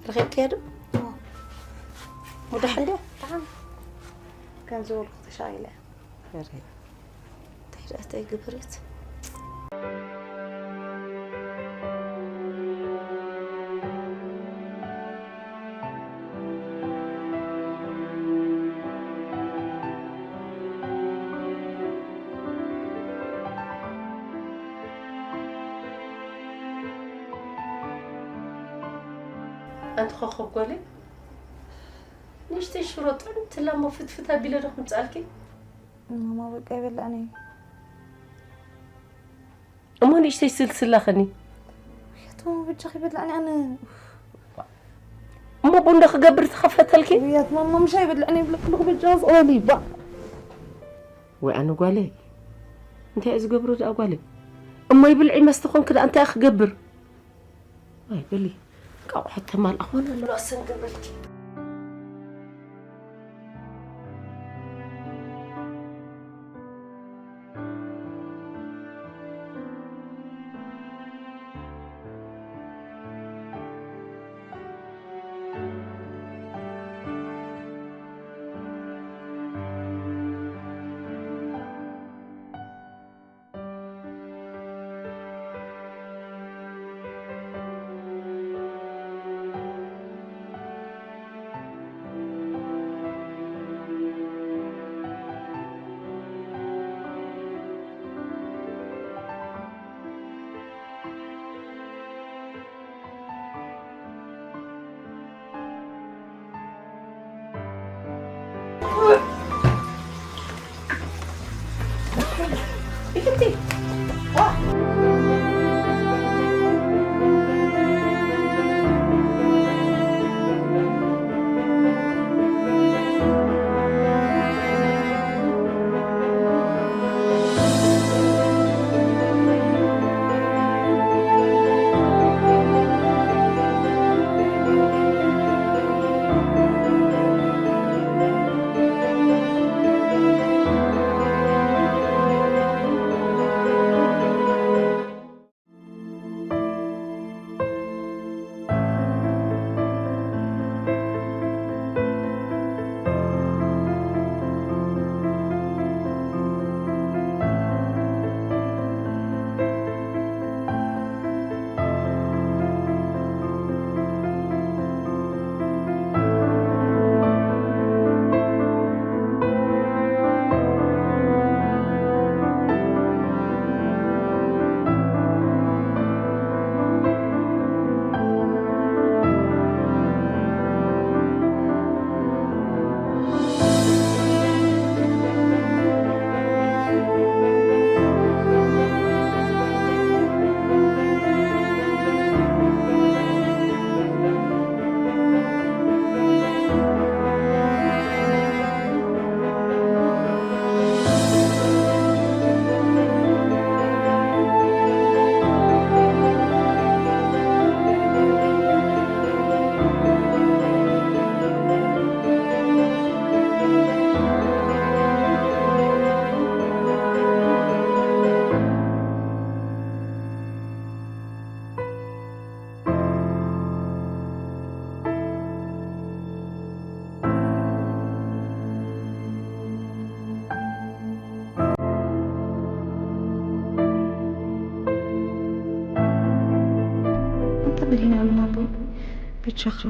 ረኺብክያ ዶ? ሙዳሕ እንድያ? ከም ዝበልኩ ተሻቒለ። እንታይ ደኣ እንታይ ግበረት? ኣንቲ ኮኾብ ጓለይ፣ ንእሽተይ ሽሮ ጥዕምቲ እላ እሞ ፍትፍት ኣቢለ ዶ ክምፅኣልኪ? ማማ በቃ ይበላዕኒ። እሞ ንእሽተይ ስልስላ ኸኒ? ያት ማማ በጃኺ ይበላዕኒ ኣነ። እሞ ቡን ዶ ክገብር ተኸፈተልኪ? ያት ማማ ምሻ ይበላዕኒ ይብለክ ኣለኹ በጃ ዝቕበል ይባ። ወይ ኣነ ጓለይ፣ እንታይ እዩ ዝገብሮ ደኣ ጓለይ? እሞ ይብልዒ መስተ ኾንክ ደኣ እንታይ ክገብር? ኣይ በሊ፣ ቃቑሖት ተማልኣ ኾነ ኣሎ ኣሰንግበልኪ። ኣንተ በሊና ኣሉና ኣቦይ፣ በጃኻ፣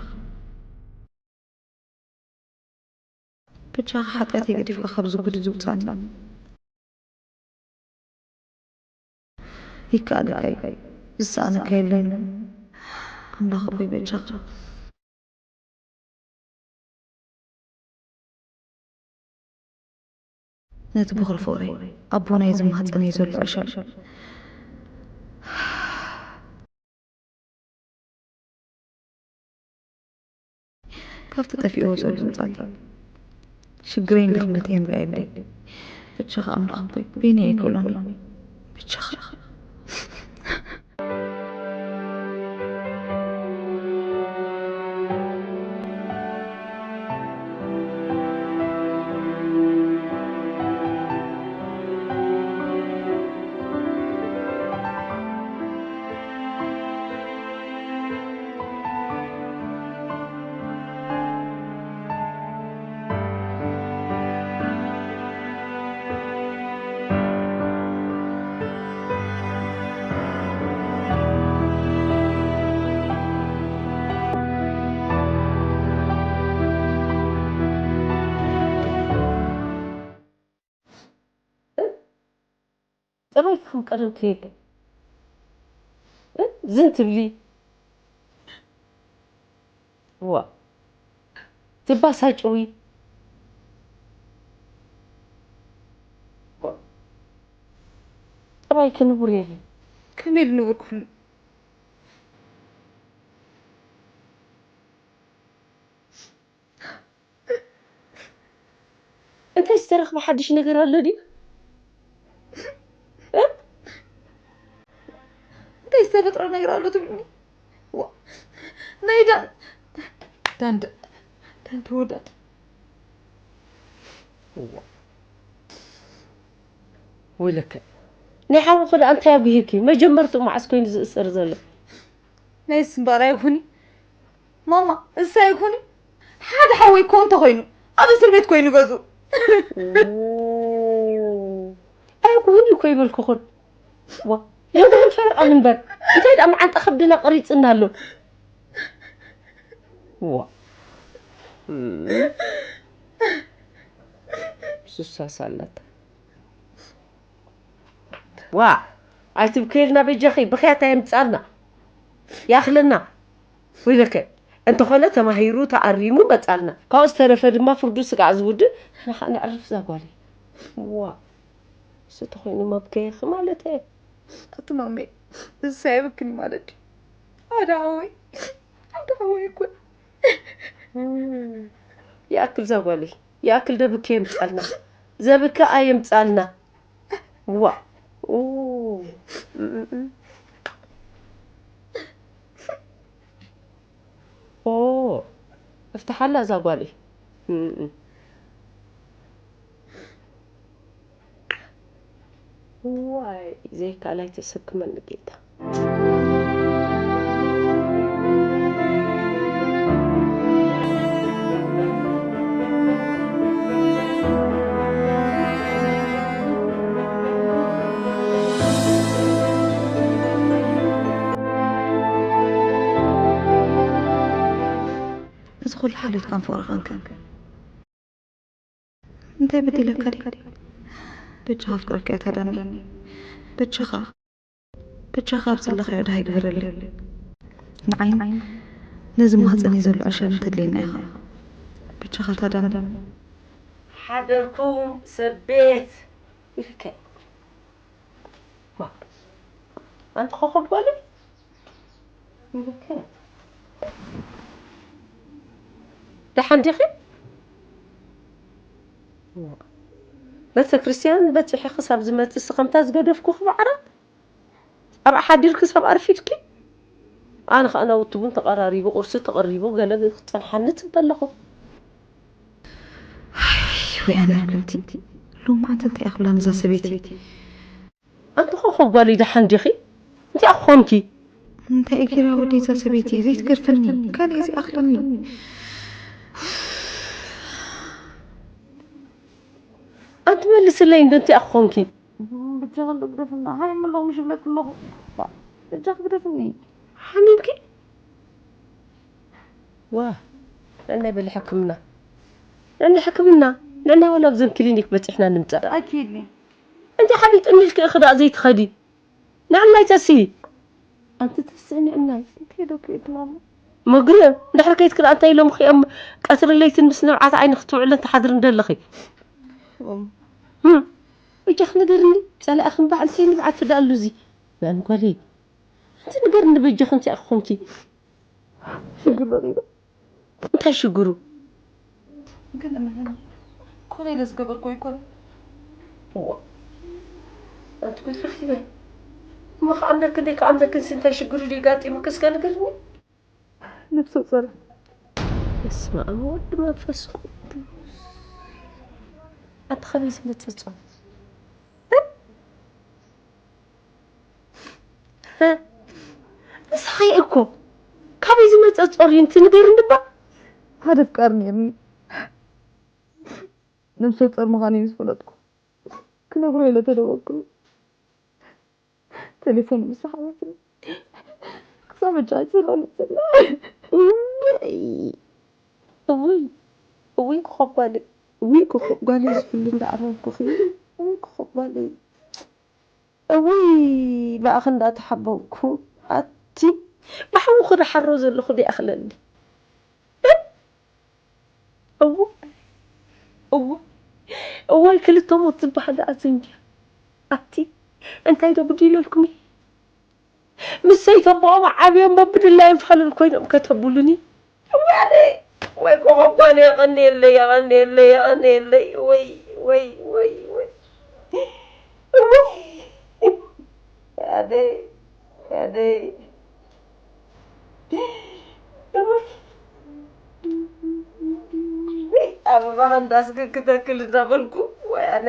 በጃኻ ሓጢኣተይ ገዲፍካ ካብዚ ጉድ እዚ ውጻኒ። ይከኣለካ እዩ፣ ዝሰኣነካ የለን። ኣምላኽ ኣቦይ በጃኻ። ነቲ በኹሪ ፍቕረይ ኣቦናይ ዝማህጸነይ ዘሎ ዕሸል ካብቲ ጠፊእዎ ዘሎ ምጻልካ ሽግረይን ድኽመተይን ርኣየለይ። ብቻኻ ኣምላኽ ኣቦይ በይነይ ኣይክእሎን። ብቻኻ። ጥራይ ክፍቀደልኪ የለ። እ? ዝን ትብሊ። ዋ። ትባሳጭዊ። ዋ። ጥራይ ክንቡር የለ። ከመይ ኢሉ ንቡር ክኾን? እንታይ ዝተረኽበ ሓድሽ ነገር ኣሎ ድዩ? እ? እንታይ ዝተፈጥረ ነገር ኣሎ ትብልኒ? ዋ፣ ናይ ዳን፣ ዳን፣ ዳን ተወዳድ። ዋ። ወይለከ። ናይ ሓውኺ ደኣ እንታይ ኣጉሂኪ? መጀመርትኡ መዓስ ኮይኑ ዝእሰር ዘሎ? ናይ ስምባር ኣይኩኒ። ማማ፣ እሳ ኣይኩኒ። ሓደ ሓወይ እኮ እንተኾይኑ፣ ኣብ እስር ቤት ኮይኑ ገዙ። ኦ፣ ኣይኩኒ እኮ ይበልኩኹን። ዋ፣ የብሉን ፈረቓን እምበር። እንታይ ደኣ መዓንጣ ከብድና ቀሪጽና ኣሎ። ዋ። እም። ሱሳስ ኣላታ። ዋ፣ ኣይትብከየልና በጃኺ፣ ብኽያት ኣየምጻልና። ያኽለና። ወይለከ፣ እንተኾነ ተማሂሩ ተኣሪሙ መጻልና። ካብኡ ዝተረፈ ድማ ፍርዱ ስጋዕ ዝውድእ፣ ንሕና ኸኣ ነዕርፍ እዛ ጓለይ። ዋ፣ እሱ ተኾይኑ መብከየኺ ማለት እየ። ኣቲ ማሜ፣ እሳ የብክኒ ማለት ድዩ? ኣደ ሓወይ፣ ኣደ ሓወይ እኮ። ይኣክል እዛ ጓለይ፣ ይኣክል ደብከ የምጻልና። ዘብከ ኣየምጻልና። ዋ። ኦ። እም፣ እም፣ እም። ኦ። እፍትሓላ እዛ ጓለይ። እም፣ እም። ዋይ፣ ዘይከኣል ኣይተሰክመኒ ጌታ። እዚ ኩሉ ሓልዮትካን ፍቕርኻን ከ እንታይ በዲለካ ድየ? በጃኻ ኣፍቅረካ እየ ታዳኒ። በጃኻ፣ በጃኻ ኣብ ዘለኻዮ ደሃይ ግበረለይ። ንዓይን ነዚ ማህፀነይ ዘሎ ዕሸልን ተድልየና ኢኻ። በጃኻ ታዳኒ። ሓደርኩም ሰብ ቤት ኢልከ። ዋ፣ ኣንቲ ኮኾብ ጓለይ። ደሓን ዲኺ? ቤተ ክርስቲያን በጺሐ ክሳብ ዝመጽእ ስኸምታ ዝገደፍኩ ክበዓራት ኣብኣ ሓዲርኪ ክሳብ ኣርፊድኪ? ኣነ ኸኣ ናውቲ እውን ተቐራሪቡ፣ ቁርሲ ተቐሪቡ፣ ገለ ክጸንሓኒ ጽበ ኣለኹ። ወይ ኣነ ክልቲ ሎማዓንቲ እንታይ እያ ክብላ ነዛ ሰበይቲ? ኣንቲ ኾኾብ ጓለይ ደሓን ዲኺ? እንታይ ኮንኪ? እንታይ እየ ገይረ ወደይ እዛ ሰበይቲ? ዘይትገድፈኒ። ካልእ እዚ ኣኽለኒ። ኣንቲ መልስለይ እንዶ እንታይ ኮንኪ? ብጃኻ እንዶ ግደፍና። ሓሚመ ኣለኹ ምሽ ብለኪ ኣለኹ። ብጃኻ ግደፍኒ። ሓሚምኪ? ዋ፣ ንዕናይ በሊ ሕክምና። ንዕናይ ሕክምና። ንዕናይ ዋላ ኣብዘን ክሊኒክ በጺሕና ንምጻእ። ኣይኪድኒ። እንተ ሓሊጥኒ ኢልኪ ኢኺ ደኣ ዘይትኸዲ? ንዕናይ ተስኢ። ኣንቲ ተስኢ ንዕናይ። ኪዱ ኪድ ማማ። መግርም፣ እንድሕር ከይድኪ ደኣ እንታይ ኢሎምኺ እዮም ቀትርን ለይትን ምስ ንብዓት ዓይንኺ ትውዕልን ትሓድርን ደለኺ? እም። እም። በጃኺ ንገርኒ፣ ጸላእኺ እምበኣር እንታይ ንብዓት ደኣ ኣሉ እዚ? መን ጓለይ? ኣንቲ ንገርኒ በጃኺ እንታይ ኮንኪ? ሽግር በሪዶ። እንታይ ሽግሩ? ግን እመነኒ፣ ኮነ ኢለ ዝገበርኩ ኣይኮነን። እዋ፣ ኣንቲ ጉድ ረኺበ። እሞ ክኣምነክን ደይክኣምነክንሲ እንታይ ሽግሩ ድዩ ጋጢሙኪ እስከ ንገርኒ? ነፍሰ ጾር። በስመ ኣብ ወወልድ መንፈስ ቅዱስ። ኣንቲ ከመይ ዝመጸ ጾር? ንስኺ እኮ ካበይ ዝመጸ ጾር እዩ እንትንገርኒ እባ። ሓደ ኣፍቃሪ ነይርኒ። ነብሰ ጾር ምዃነይ ምስ ፈለጥኩ ክነግሮ ኢለ ተደወልኩሉ። ቴሌፎን ምስ ሓዘትኒ ክሳብ ሕጂ ኣይሰልኦን ዘሎ። እውይ፣ እውይ፣ እውይ ክኾብ ጓለይ፣ እውይ ክኾብ ጓለይ ዝብሉ እንዳኣረርኩኺ፣ እውይ ክኾብ ጓለይ። እውይ፣ ብኣኺ እንዳተሓበንኩ፣ ኣቲ ብሓዊ ክደሓሮ ዘለኹ ዲኣ ክለኒ። እው፣ እው፣ እዋይ፣ ክልተ ሞት ዝበሃል ደኣ ዘንድያ። ኣቲ እንታይ ዶ ብድለልኩም? ምስ ሰይተቦኦም ዓብዮም በብድላዮም ፋሉል ኮይኖም ከተብሉኒ። እዋይ፣ ወይ ኮኾብ ጓል የቐንየለይ፣ የቐንየለይ፣ የቐንየለይ። ወይ፣ ወይ፣ ወይ፣ ወይ። እውይ። ኣደይ፣ ኣደይ። እውይ። ኣበባ እንዳስገ ክተክል እንዳበልኩ፣ ወያነ።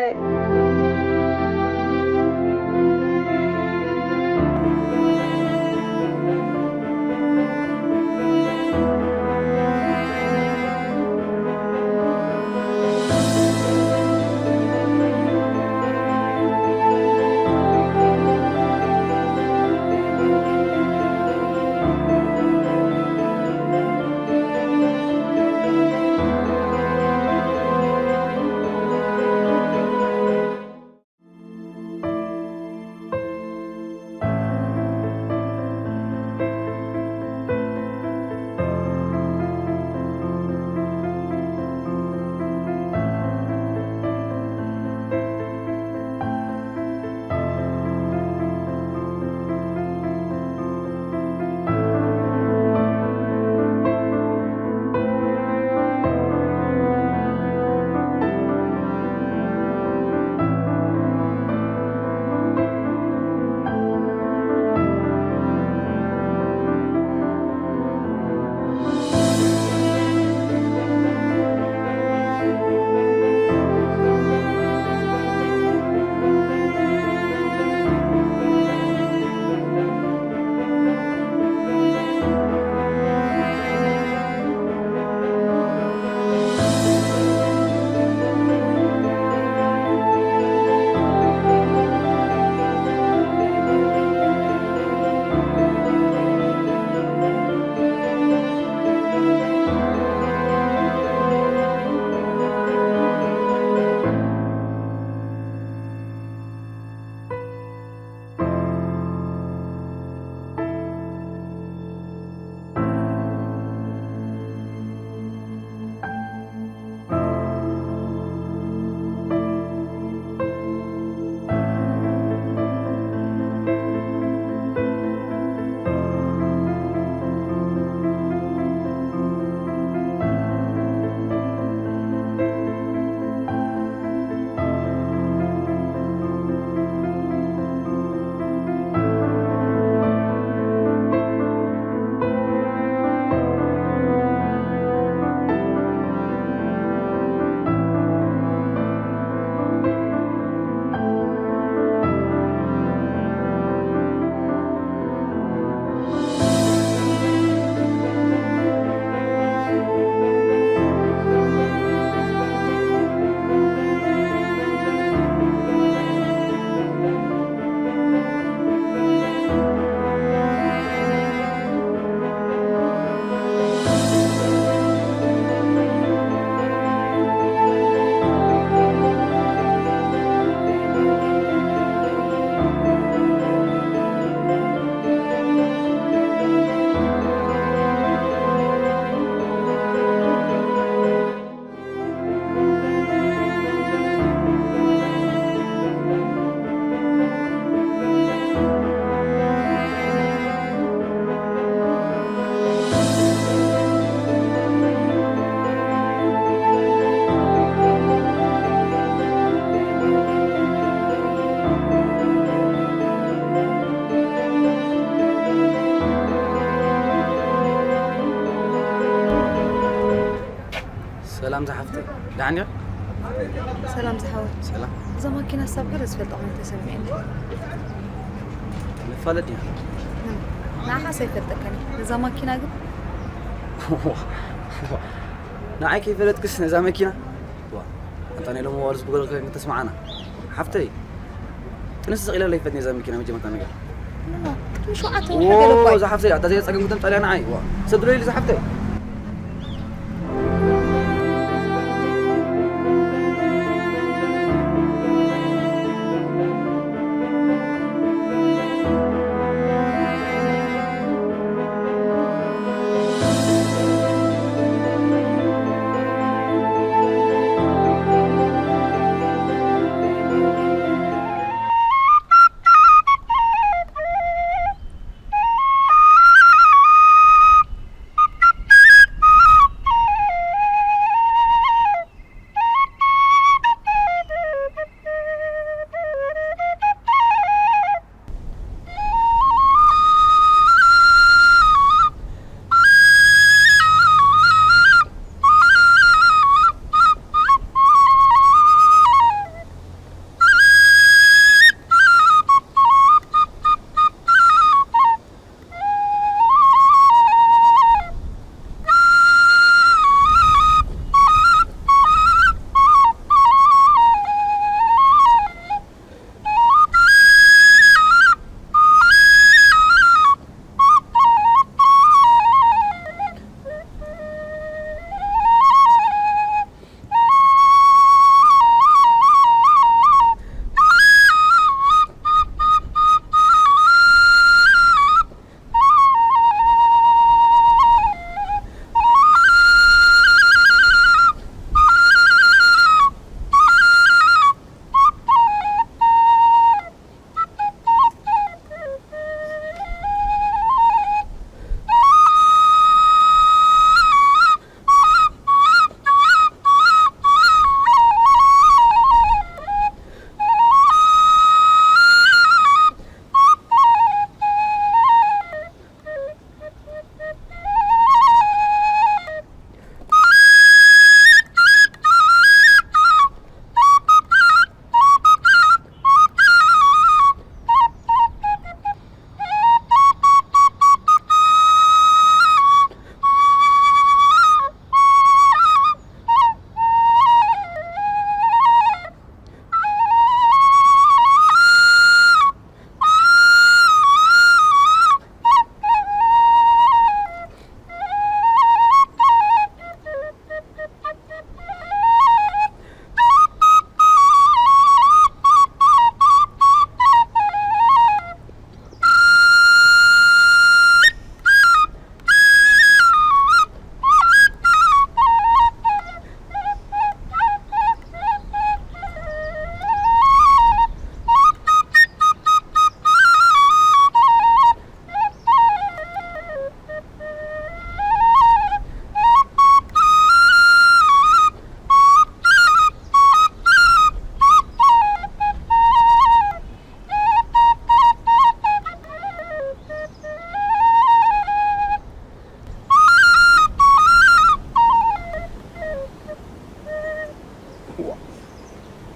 ሰላም ዝሓፍተይ፣ ደሓን ዲኻ? ሰላም ዝሓወይ። ሰላም። እዛ ማኪና ሳብ ገለ ዝፈልጣ ኮይኑ ተሰሚዑኒ። ንፋለጥ ዲና? ምን? ንዓኻስ ኣይፈልጠካን እዩ። ነዛ ማኪና ግን? ንዓይ ከይፈለጥክስ ነዛ መኪና? ዋ፣ ኣንታ ናይ ሎሚ ዋልስ ብገለ ከይተስማዓና። ሓፍተይ፣ ጥንስስ ኢላ ለይፈትኒ እዛ መኪና መጀመርታ ነገር። ኖ፣ ቅድሚ ሸውዓተ ወርሒ ገለ እኮ እዩ። እዛ ሓፍተይ፣ ኣታ ዘይጸገም ክተምጻልያ ንዓይ። ዋ፣ ሰድሮ ኢሉ እዛ ሓፍተይ።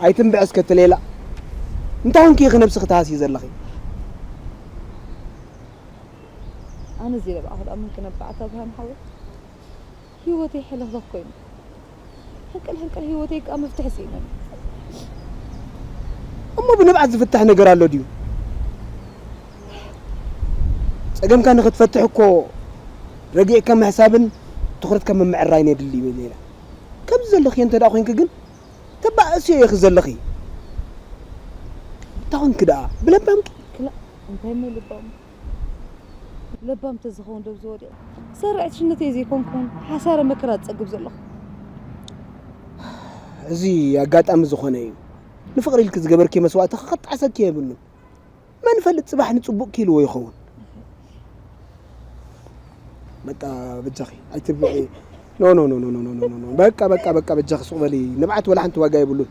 ኣይትንብዐ እስከ እቲ ሌላ። እንታይ ኾንኪ ኢኺ ነብስኺ ትሃስዪ ዘለኺ? ኣነ እዚ ለብኣ ክልኣምን ክነብዓ ተብሃም ሓወይ ህይወተይ ሕልኽልኽ ኮይኑ ሕንቅል ሕንቅል ህይወተይ ከዓ መፍትሒ ስኢነኒ። እሞ ብንብዓት ዝፍታሕ ነገር ኣሎ ድዩ? ጸገምካ ንኽትፈትሕ እኮ ረጊዕካ ምሕሳብን ትኹረትካ ምምዕራይን የድሊ ይብል ሌላ። ከምዚ ዘለኽዮ እንተ ደኣ ኮይንኪ ግን ተባእስዮ ኢኺ ዘለኺ። እንታይ ኾንኪ ደኣ? ብለባምኪ? ክላእ እንታይ እሞ ለባም ለባም ተዝኸውን ደብዚ ወዲቑ ሰርዕቲ ሽነተይ ዘይኮንኩን ሓሳረ መከራ ዝጸግብ ዘለኹ። እዚ ኣጋጣሚ ዝኾነ እዩ። ንፍቕሪ ኢልኪ ዝገበርኪ መስዋእቲ ክቕጣዕሰኪ የብሉን። መን ይፈልጥ ጽባሕ ንጽቡቕ ኪልዎ ይኸውን። በቃ በጃኺ ኣይትብዒ። ኖ ኖ ኖ ኖ ኖ ኖ ኖ ኖ በቃ በቃ በቃ በጃኺ ሱቕ በሊ። ንብዓት ወላ ሓንቲ ዋጋ የብሉን።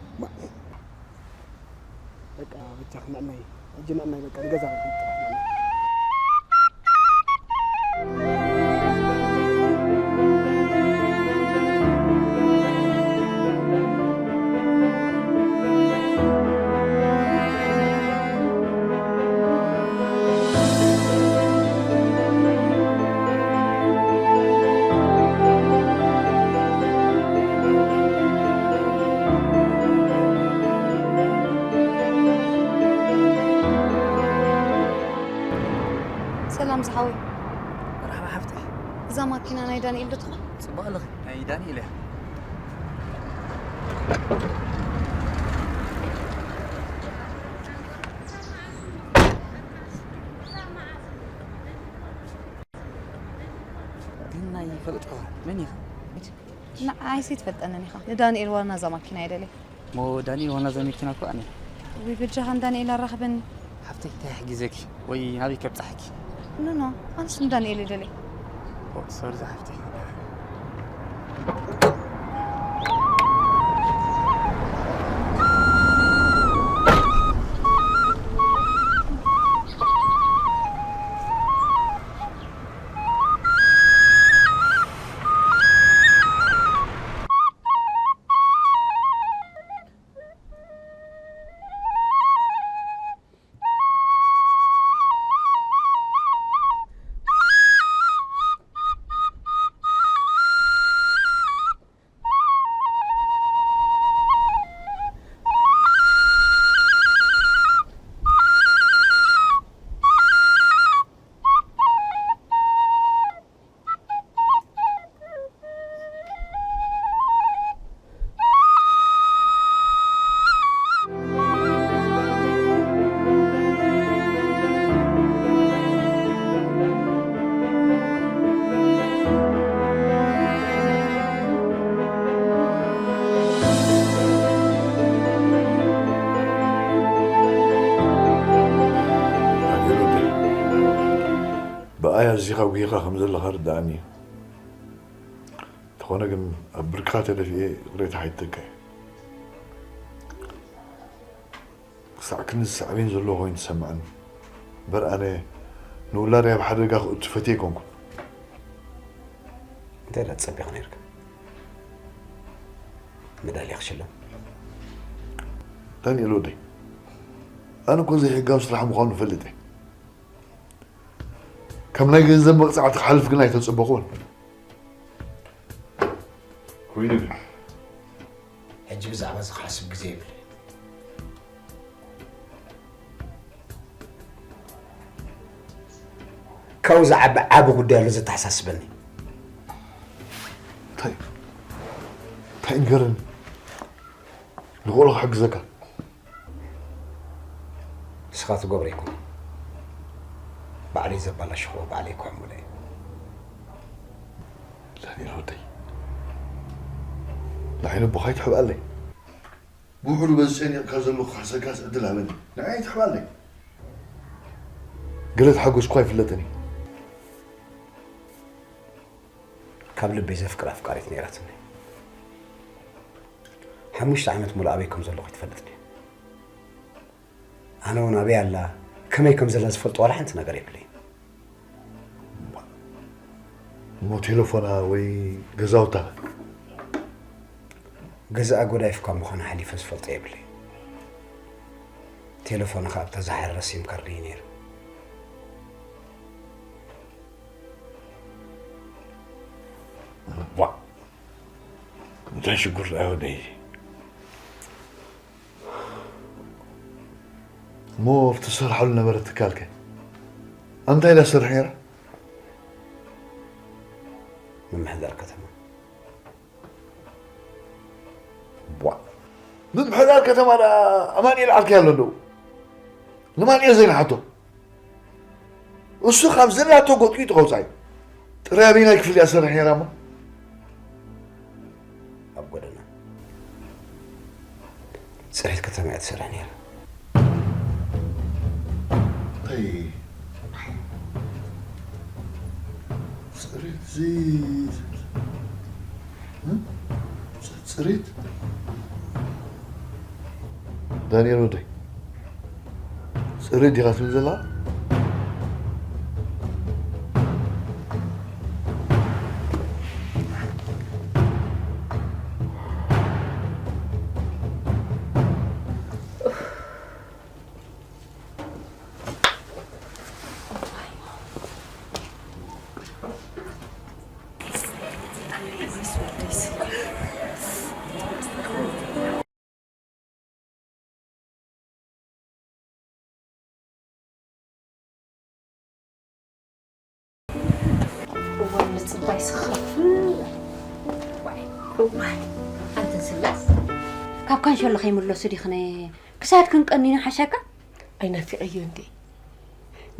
በቃ በጃኺ ንዕናይ ሕጂ ንዕናይ በቃ ንገዛ ሰላም ዝሓወይ። መርሓባ ሓፍተይ። እዛ ማኪና ናይ ዳንኤል ዶ ትኾን? ጽቡቕ ኣለኺ። ናይ ዳንኤል እያ። ግን ናይ ፈልጦ መን ኢኻ? ንዓይሲ ትፈልጠንን ኢኻ። ንዳንኤል ዋና እዛ ማኪና እየ ደልየ። እሞ ዳንኤል ዋና እዛ መኪና እኮ ኣነ። ወይ በጃኻ ንዳንኤል ኣራኽበኒ። ሓፍተይ እንታይ ይሕግዘኪ ወይ ናበይ ከብጽሓኪ? ኖ ኖ ኣነስ ንዳንኤል እየ ደልየ። ኦ ሶሪ እዛ ሓፍተይ። ብኣይ ኣዚኻ ጉሂኻ ከም ዘለኻ ርድኣኒ እዩ። እንተኾነ ግን ኣብ ብርክኻ ተደፊኤ ይቕሬታ ሓቲተካ እየ። ክሳዕ ክንዲ ዝስዕበኒ ዘለዎ ኮይኑ ተሰምዐኒ። እምበር ኣነ ንውላደይ ኣብ ሓደጋ ከእቱ ፈትየ ኣይኮንኩን። እንታይ ደኣ ትጸቢቕ ነይርካ? መዳልያ ክሽለም? ዳንኤል ወደይ፣ ኣነ እኮ ዘይሕጋዊ ስራሕ ምዃኑ እፈልጥ እየ። ካብ ናይ ገንዘብ መቕጻዕቲ ክሓልፍ ግን ኣይተጸበኹን። ኮይኑ ግን ሕጂ ብዛዕባ እዚ ክሓስብ ግዜ የብለይን። ካብኡ ዝዓቢ ዓቢ ጉዳይ ኣሎ ዘተሓሳስበኒ። እንታይ እንታይ ንገረኒ? ንኽእሎ ክሕግዘካ። ንስኻ ትገብሮ ኣይኮነን። ባዕለይ ዘባላሸኽዎ ባዕለይ ክዕምሎ እየ። ዳንኤል ወደይ፣ ንዓይ ነቦኻ ኣይትሕብኣለይ። ብውሕዱ በዚ ጨኒቕካ ዘለኹ ክሕሰካስ ዕድል ሃበኒ። ንዓይ ኣይትሕብኣለይ። ገለ ተሓጎስኩ ኣይፍለጥን እዩ። ካብ ልበይ ዘፍቅራ ኣፍቃሪት ነይራትኒ። ሓሙሽተ ዓመት ሙሉእ ኣበይ ከም ዘለኹ ኣይትፈልጥን እያ። ኣነ እውን ኣበይ ኣላ ከመይ ከም ዘላ ዝፈልጦ ዋላ ሓንቲ ነገር የብለይን። እሞ ቴሌፎና ወይ ገዛውታ? ገዛኣ ጎዳይፍካ ምዃና ሓሊፈ ዝፈልጦ የብለይን። ቴሌፎንኻ ኣብታ ዝሓረረ ሲም ካርድ እዩ ነይሩ። ዋ፣ እንታይ ሽጉር ዳ ወደይ። እሞ ኣብቲ ትሰርሓሉ ነበረ ትካልከ እንታይ ኢላ ትሰርሕ ነይራ? ምምሕዳር ከተማ። ቧ፣ ምምሕዳር ከተማ ደኣ ኣማኑኤል ዓርከይ ኣሎ እንደው ንማኑኤል ዘይንሓቶ። እሱ ካብ ዘላቶ ጎጥቂጡ ከውፃእ እዩ። ጥራይ ኣበየናይ ክፍሊ እያ ትሰርሕ ነይራ እሞ? ኣብ ጎደና ፅሬት ከተማ እያ ትሰርሕ ነይራ። እንታይ ፅሬት እዚ እ? ፅሬት ዳንኤል ወደይ ፅሬት ዲኻ ትብል ዘላ? እዋይ ምፅባይ ስኸፍ እዋይ ኣንተ ስላስ ካብ ካንሸሎ ከይምለሱ ዲኽነ ክሳድ ክንቀኒና ሓሻካ ኣይናፊቀዮ እንዴ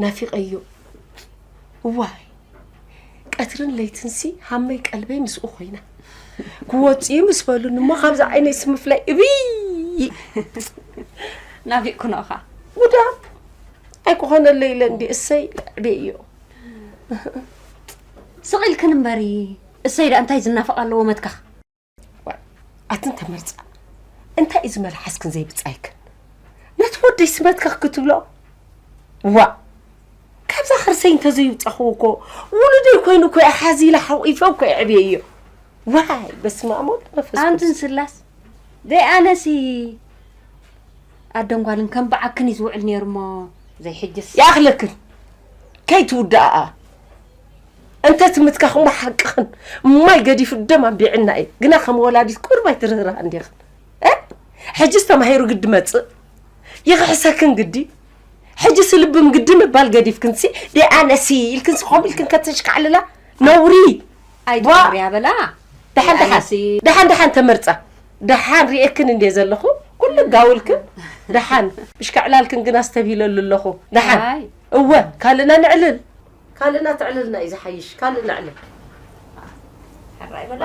ናፊቀዮ እዋይ ቀትርን ለይትንሲ ሃመይ ቀልበይ ምስኡ ኮይና ክወፅኡ ምስ በሉኒ እሞ ካብዚ ዓይነይሲ ምፍላይ እብይ ናፊቅኩ ንእኻ ውዳብ ኣይኮነለይ ኢለ እንዲ እሰይ ለዕቤዮ ስቕ ኢልክን እምበሪ እሰይ ደኣ እንታይ ዝናፈቕ ኣለዎ መትካኽ ኣትን ተመርፃ እንታይ እዩ ዝመልሓስክን ዘይብፃይክን ነቲ ወደይ ስመትካኽ ክትብሎ ዋእ ካብዛ ከርሰይ እንተዘይውፃኽዎ እኮ ውሉደይ ኮይኑ እኮ እየ ሓዚለ ሓቂፈ እኮ የዕብየዮ ዋይ በስመ ኣብ ወልድ መንፈስ ኣንትን ቅዱስ ስላስ ደይ ኣነሲ ኣደን ጓልን ከም በዓክን እዩ ዝውዕል ነይሩ እሞ ዘይሕጅስ ይኣኽለክን ከይትውድኣኣ እንተ ትምትካኽ እሞ ሓቅኽን ማይ ገዲፉ ደም ኣቢዕና እየ ግና ከም ወላዲት ቁርብ ኣይትርህርሃ እንዲኽን እ ሕጅስ ተማሂሩ ግዲ መፅእ ይኽሕሰክን ግዲ ሕጂ ስልብም ግዲ ምባል ገዲፍክንሲ ደኣነሲ ኢልክንሲ ከምኡ ኢልክን ከተሽካዕልላ ነውሪ ኣይትወሪ ኣበላ ደሓን ደሓን ደሓን ደሓን ተመርፃ ደሓን ሪኤክን እንዴ ዘለኹ ኩሉ ጋውልክን ደሓን ምሽካዕላልክን ግና ኣስተብሂለሉ ኣለኹ ደሓን እወ ካልእና ንዕልል ካልእና ትዕልልና እዩ ዝሓይሽ ካልእ ንዕልል ሕራይ በላ